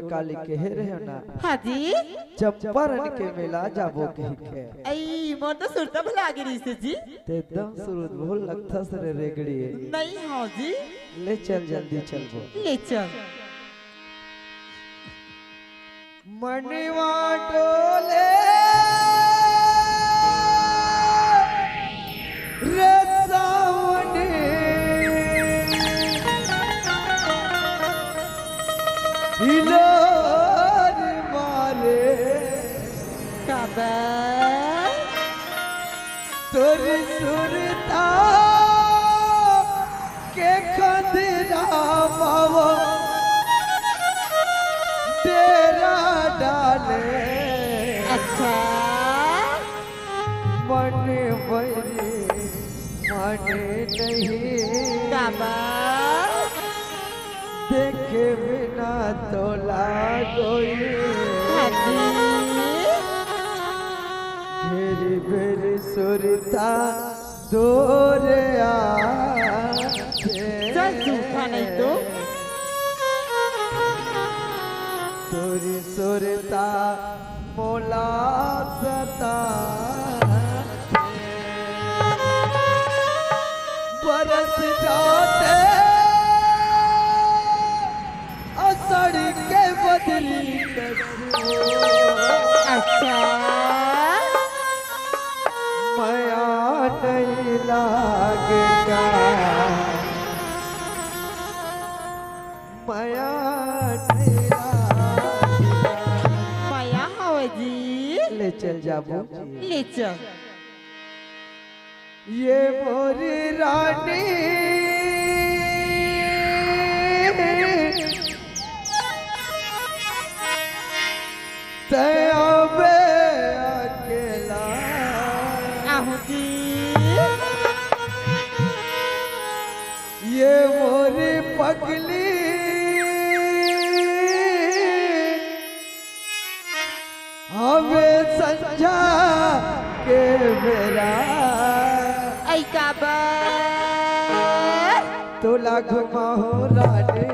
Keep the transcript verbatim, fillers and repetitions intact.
काली कहे रहे ना। हाँ जी। चंपारण के मेला जाबो कहिके। अई, मोर तो सुरता भुला गे रहिसे जी। ते एकदम सुरुत भूल लगथस रे रेगड़ी। नहीं हो जी। ले चल, जल्दी चलबो। ले चल। मनवा डोले रे सावनी, हिलोर मारे। काबर? तोर सुरता के खंदरा मावो डेरा डाले। अच्छा। मन बरी मन नहीं। काबर? देखे बिना तोला कोई। हाँ जी। घेरी बेरी सुरता तोरे आछे। चल झूठा नहीं तो। तोरी सुरता मोला सता। बरस जाते असड़ के बदरी कस। अच्छा। मया नहीं लागेगा, मया नहीं लागेगा। मया हवे जी। ले चल जाबो। ले चल। ये मोरी रानी तय आवे अकेला। आहू जी। ये मोरी पगली हवे संझा के बेरा। ऐ काबर? तोला घुमाहूं रानी